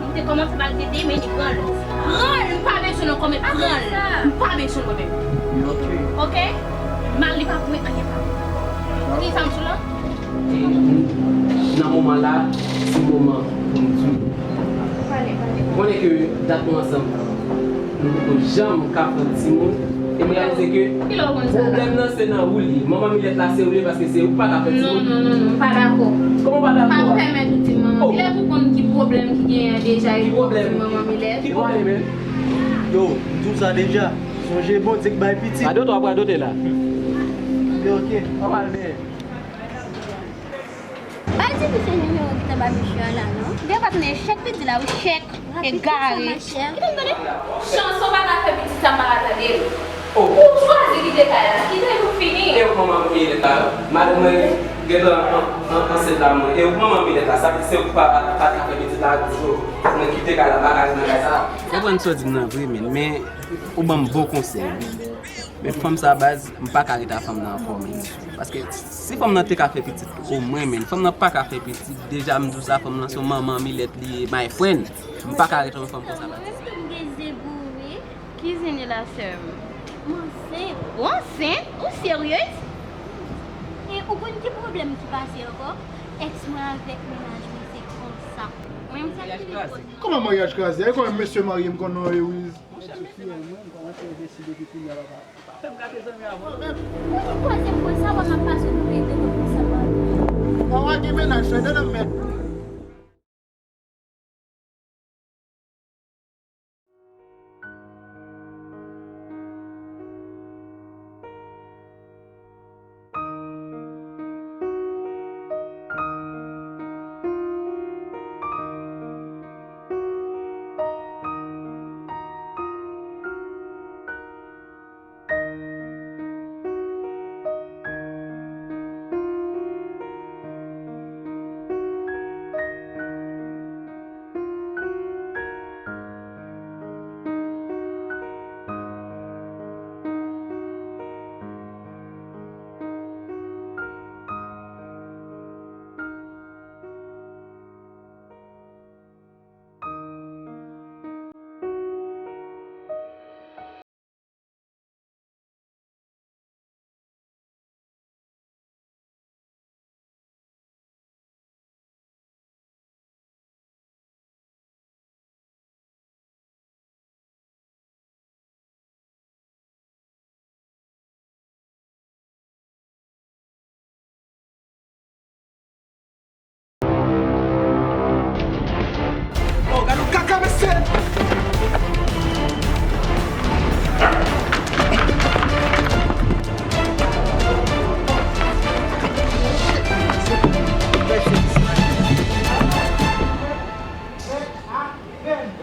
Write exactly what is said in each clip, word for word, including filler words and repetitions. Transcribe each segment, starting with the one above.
M te kòmanse maltrete, men li pran l. Pran l, m pa bezwen l ankò, men pran l. M pa bezwen l mwen menm. Ok? Mal li pa pou mwen anyen pa. Kisa m sou la? E, nan moman la, se moman pou m di w. Ou konnen ke dat nou ansanm, nou poko janm ka fè timoun. E m reyalize ke pwoblèm nan se nan ou li ye. Manman Milèt la se ou li ye paske se ou k pa ka fè timoun. Non, non, non, non, m pa dakò. Kòman w pa dakò? Pa pèmèt ou di manman Milèt ou konn ki pwoblèm ki genyen an deja e ou di manman Milèt. Ki pwoblèm? Yo, m di w sa deja. Sonje Bondye k bay pitit. Radote w ap radote la. Yo, ok. Ann al benyen. Pa di pou se nimewo ki t anba mesye a la, non. Gen pa tande chèk li di la, wi, chèk. Egare. Kite m tande. Chanson pa ka fè pitit sa m pa ka tande l. Ou chwazi kite kay la. Kite l pou fini. E ou manman Milèt la. Madanm mwen gentan an, an, ansent la mwen. E ou manman Milèt la. Sa vle di se ou ki pa, pa ka fè pitit la. Mwen kite kay la, bagay nan kay sa. Konprann sa w di m nan vre, men, men ou ban m bon konsèy. Men fanm sa baz, m pa ka ret ak fanm nan ankò, men. Paske si fanm nan te ka fè pitit omwen, men fanm nan pa ka fè pitit. Deja m di w sa, fanm nan se yon manman Milèt li ye, my friend. M pa ka ret yon fanm konsa baz. Èske m gen zen pou ou, wi? Ki zen li la, sè m? M ansent. Ou ansent? Ou serye? E ou konn ki pwoblèm ki pase ankò? Èks mwen avèk mennaj mwen se konsa. Mwen menm sa ki vin kote. Kòman maryaj kraze? E konbyen mesye marye m konn non, e wi. Monchè, men se mwen, m kòmanse envesti depi kounye a, papa. Pa fè m gate zanmi avè w. Ou menm. Ou menm twazèm pwen sa, wè m ap pase nou rete nan konsa, papa. Wawa gen mennaj, fè de nan mèt. Oh, gade yon kaka, mesye!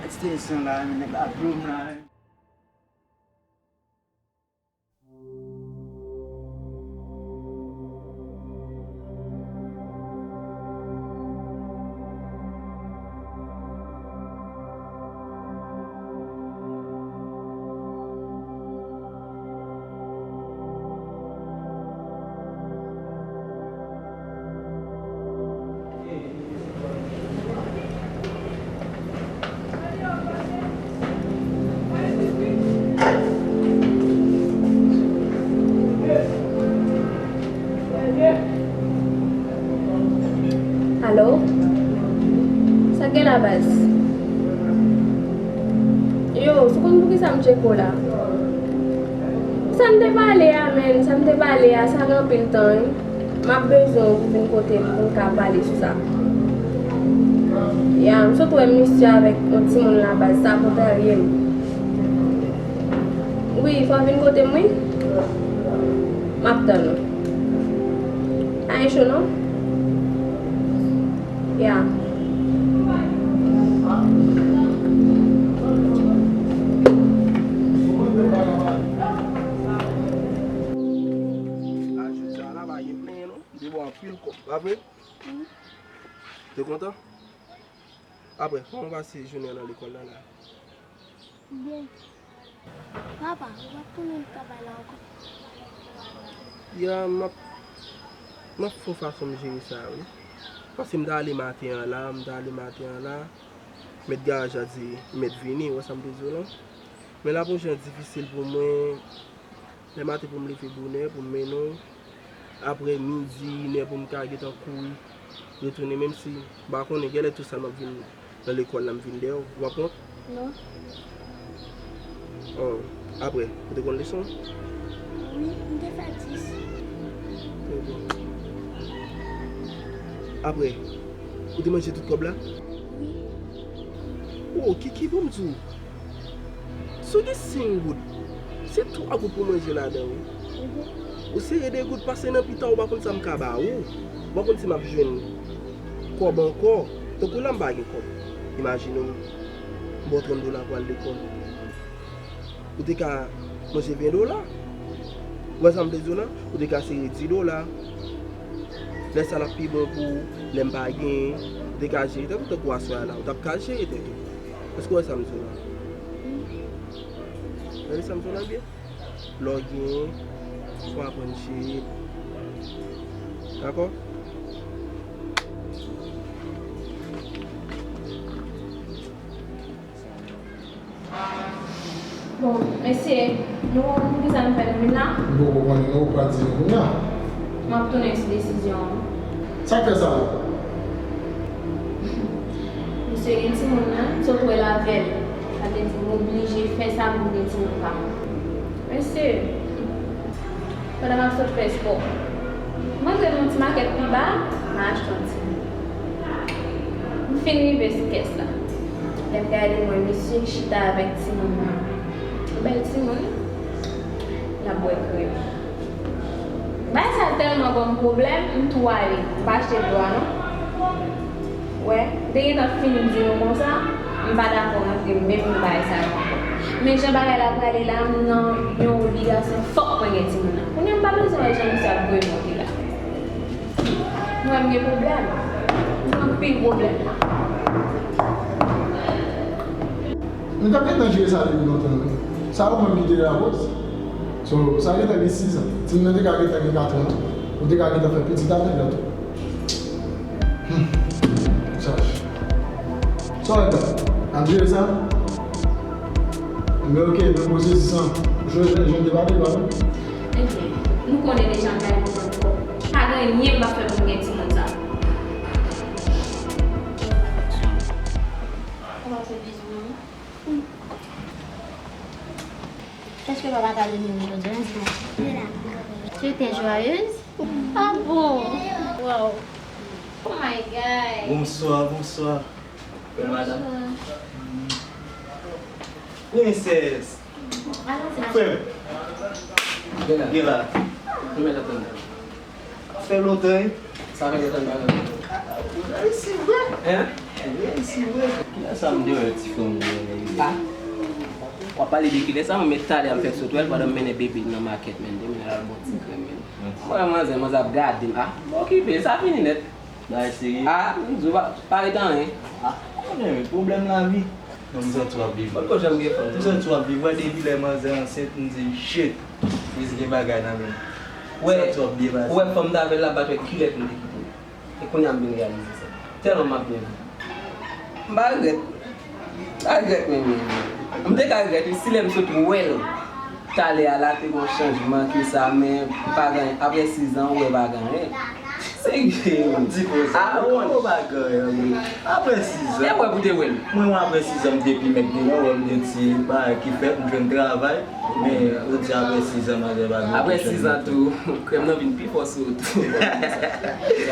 Extension la, men nèg la dlo m la. Alo? Sa k gen la, baz? Yo, si w konn poukisa m tcheke w la? Sa n te pale a, menn, sa n te pale a, sa gen anpil tan, wi. M ap bezwen w pou vin kote m pou n ka pale sou sa. Ya, m sot wè misye avèk yon timoun la baz, sa kontrarye m. Wi, fò w vin kote m, wi. M ap tann ou. Pa gen cho, non? Ya. A jodi a la pa gen plenyen non. M te ba w anpil kòb, pa vre? Wi. Te kontan? Apre, kòman w pase jounen an nan lekòl la la? Byen. Papa, ou ap tounen travay la ankò? Ya, m ap, m ap fè yon fason m jere sa, wi. Paske m ta ale maten an la, m ta ale maten an la. Mèt garaj la di, "Mèt vini," ou wè sa m vle di w lan? Men la pou jan difisil pou mwen, lè maten pou m leve bonè, pou m mennen w, apre midi, inè pou m ka gentan kouri, retounen, menm si m pa konnen, genlè tou sa m ap vin nan lekòl la, m vin dèyè w. Ou pa pran? Non. Oh, apre, ou te konn leson? Wi, m te fè dis. Trè byen. Apre, ou te manje tout kòb la? Wi. Oh, Kiki, ban m di w. Si w gen senk goud, se twa goud pou manje ladan, wi. Mhm. Ou sere de goud pase nan pita, ou pa konn sa m ka ba ou. Ou pa konn si m ap jwenn kòb ankò. Tankou la, m pa gen kòb. Imajine w, m ba w trant dola pou al lekòl. Ou te ka manje ven dola. Ou wè sa m vle di w lan? Ou te ka sere dis dola. Lè sa l ap pi bon pou ou, lè m pa genyen, ou te ka jere tèt ou tankou aswè a la. Ou t ap ka jere tèt ou. Èske w wè sa m di w lan? Gade sa m di w lan byen. Lè w genyen, fò w aprann jere. Dakò? Bon, mesye, nou konn poukisa nou fè nou vin la? M poko konnen non, ou pral di nou kounya. M ap tounen sou desizyon an. Sa k fè sa la? Misye gen timoun nan, m sot wè l avè l. Sa vle di m oblije fè sa pou m gen timoun pa m. Mesye, pandan m ap sot fè spò, m antre nan yon ti makèt pi ba, m al achte yon ti bouyon. M fin rive sou kès la. Lè m gade, m wè misye chita avèk timoun nan. Yon bèl timoun, l ap bwè krèm. Bagay sa tèlman ban m pwoblèm, m tou ale. M pa achte dlo a non. Wè, m te gentan fin di nou konsa, m pa dakò rantre menm nan bagay sa yo ankò. Men jan bagay la prale la, m nan yon obligasyon, fòk mwen gen timoun nan. Kounye a m pa bezwen wè jan misye ap voye monte la. M wè m gen pwoblèm. M gen anpil pwoblèm. Nou t ap gentan jere sa depi lontan, wi. Sa ou menm ki te lakoz. So, sa gentan gen sizan. Timoun nan te ka gentan gen katran. Ou te ka gentan fè pitit avè l tou. Hmm. Saj. Sa w wè la? N ap jere sa? Men oke, men pwosesis lan. Jwe jan te pale, pale. Ebyen, nou konnen deja m pa gen pwoblèm kòb. Pa gen anyen m pa fè pou m gen timoun sa. Ou pa fè bizou, manmi? Èske papa ta vini jodi a, di mwen? Li la. Tu étais joyeuse? Ah bon? Wow. Oh my God. Bonswa, bonswa. Bèl madanm. Bonswa. Princess. Frè m. Gen la. Gen la. Nou mèt atann. Fè lontan, wi. Sa fè lontan n pa wè. Reyisi vre. Hein? Reyisi vre. Kilè sa m te wè ti fanm nan? Ah. W ap pale de kilè sa, mwen, men talè a m fèk sot wè l pandan m mennen bebe nan makèt, men, te mennen l al bon ti krèm, men. Mwen, manzè, manzè ap gade m. Ah, m okipe, sa fini nèt. Bagay serye. Ah, m di w pa, pa ret anyen. Ah, konnen, men, pwoblèm lavi. Non, m santi w ap viv. Mwen, kot jan m gen fanm. M santi w ap viv. Wè, depi lè manzè ansent, m di, shit, Wiz gen bagay nan men l. Wè, m santi w ap byen pase. Wè, fanm t avè l la, m pa t wè kilè pou m te kite l. E kounye a m vin reyalize sa. Tèlman m ap byen viv. M pa regrèt. M pa regrèt menm, menm, menm. M te ka regrèt, wi, si lè m sot wè l talè a la, te gen yon chanjman, ke sa, men pa gen anyen. Apre sizan, ou wè pa gen anyen. Serye, wi. Di konsa. Ah, non, pa gen anyen, wi. Apre sizan. E wè pou te wè l. Mwen, mwen, apre sizan, m te pi mèt deyò, wè m gen ti bagay ki fèt, m jwenn travay. Men, ou di apre sizan, manzè pa gen okenn. Apre sizan tou, krèm nan vin pi fò sou ou tou.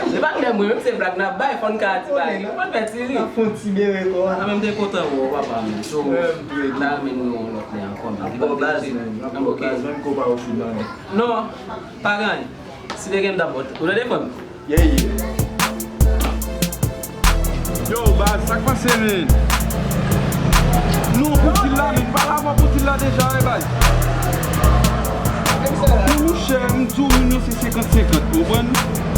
Se pa krèm, wi, menm se blag n ap bay, fò n ka di bagay. Fò n fè ti ri. N ap fè yon ti bere kò a. Mwen menm, m te kontan wè w, papa, men. So, m ta renmen nou wè yon lòt lè ankò, men. N ap bò baz, men. N ap bò baz, menm ke w pa ofri m anyen. Non, pa gen anyen. Si te gen, m t ap ba w. Ou tande, frè m? Yeah, yeah. Yo, baz, sa k pase, men? Non, pou dil la, men, m pale avè w pou dil la deja, wi, baz. Men, monchè, m di w, moun yo se senkant senkant, ou konprann?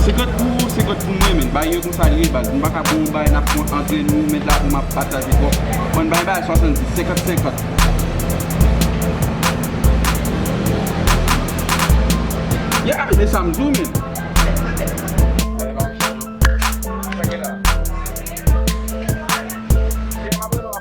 Senkant pou ou, senkant pou mwen, men. Bagay yo konsa li ye, baz. M pa ka pran yon bagay, n ap pran antre nou, men la pou m ap pataje twòp. Mwen, bay bagay swasanndis, senkant senkant. Yeah, men sa m di w, men. Cheke la. Cheke la.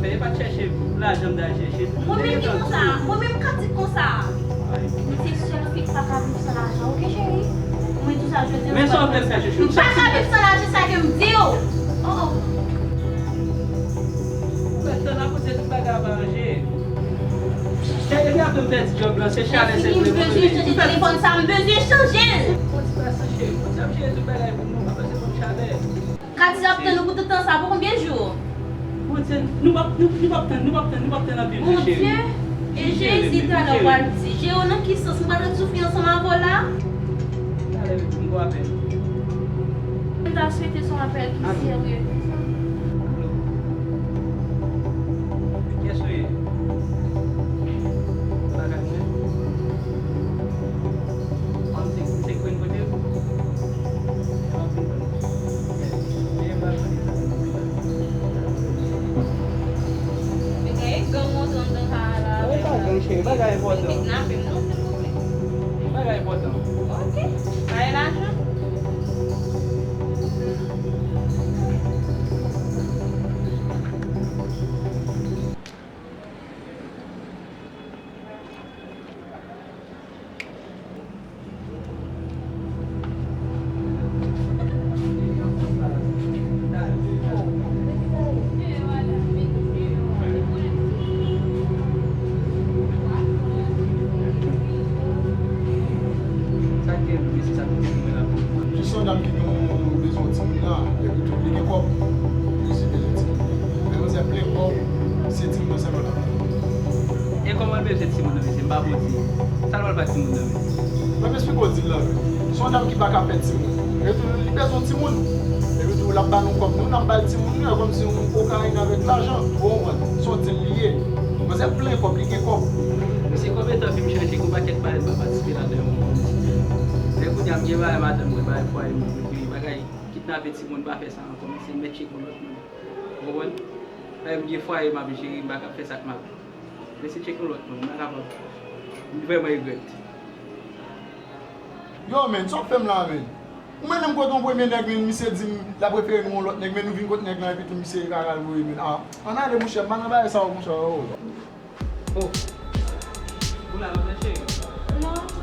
E pa t chèche lajan m t al chèche. Mwen menm ki konsa, mwen menm k ap di konsa. Mwen se sèl fi k pa ka viv san lajan, oke cheri? Mwen di w sa jodi a. Men sa w ap fè m fè chouchou? M pa ka viv san lajan, sa ke m di w. Oh, oh. Ou mèt tann akoz tout bagay ap aranje. Cheri, depi apre m pèdi djòb lan, se chalè senpleman. M bezwen chanje telefòn sa, m bezwen chanje l. Fon ti pa sa cheri, fon ti ap jere tout bagay pou nou, pa pase fon chalè. Katiz ap tann ou pou tout tan sa, pou konbyen jou? Bondye, nou p ap, nou, nou p ap tann, nou p ap tann, nou p ap tann anpil jou, cheri. Bondye, e Jezi talè w pral di, Jero, nan ki sans m pral ret soufri ansanm avè w la? Talè, bebe, m gon apèl. M ta swete se yon apèl ki serye. Kiyès ou ye? Ou lakay mwen? An, se, se Queen kote? Bagay enpòtan. Bagay enpòtan. Ok. Bay lajan. Jis yon dam ki nou bezwen yon timoun la, epi tou li gen kòb, li si bezwen timoun. Men manzè plen kòb, se timoun nan sèlman l ap tann. E kòman l bezwen timoun nan, mesye? M pa bon di. Sa l pral fè ak timoun nan menm? Mwen m esplike w di l la, wi. Se yon dam ki pa ka fè timoun. Epi tou, li bezwen timoun. Epi tou, l ap ba nou kòb nou, n ap ba l timoun nou, kòmsi yon kokayin avèk lajan. Ou konprann? Se yon dil li ye. Manzè plen kòb, li gen kòb. Mesye, konbyen tan fi m chanje, gon pakèt bagay m pa patisipe ladan yo ankò, mesye. Men kounye a, m gen bagay madanm mwen, bagay fwaye m, epi bagay kidnape timoun, m pa fè sa ankò, mesye, m mèt tcheke yon lòt moun. Ou konprann? Bagay m gen fwaye m ap jere, m pa ka fè sa k mal. Mesye, tcheke yon lòt moun, m pa kapab. M vrèman regrèt. Yo, men, sa w ap fè m la, men? Ou mennen m kote yon premye nèg, men misye di m l ap refere nou yon lòt nèg, men nou vin kot nèg lan, epi tou misye ka al voye, men. Ah, ann ale, monchè, m pa nan bagay sa yo, monchè, oh. Oh. Ou la, ou la, cheri? Non.